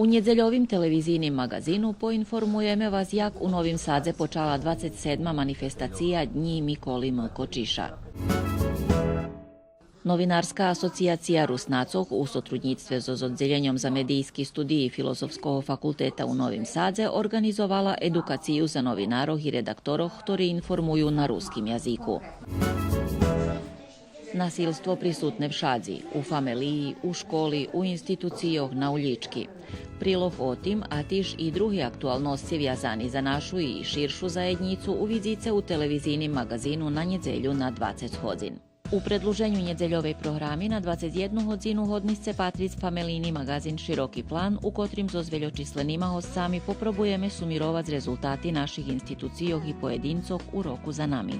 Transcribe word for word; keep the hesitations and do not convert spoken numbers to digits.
У нєдзельовим телевизийним маґазину поинформуєме вас як у Новим Садзе почала двацец седма манифестация Днї Миколи М. Кочиша. Новинарска асоцияция Руснацох у сотруднїцтве зоз Оддзелєньом за медийски студиї Филозофского факултета у Новим Садзе орґанизовала едукацию за новинарох и редакторох хтори информую на руским язику. Насилство присутне вшадзи, у фамелиї, у школи, у институцийох, на улїчки. Прилог о тим, а тиж и други актуалносци вязани за нашу и ширшу заєднїцу увидзице у телевизийним маґазину на нєдзелю на двацец годзин. У предлуженю нєдзельовей програми на двацец єдну годзину годни сце патриц фамелийни маґазин Широки план, у котрим зоз вельочисленима госцами попробуєме сумировац резултати наших институцийох и поєдинцох у року за нами.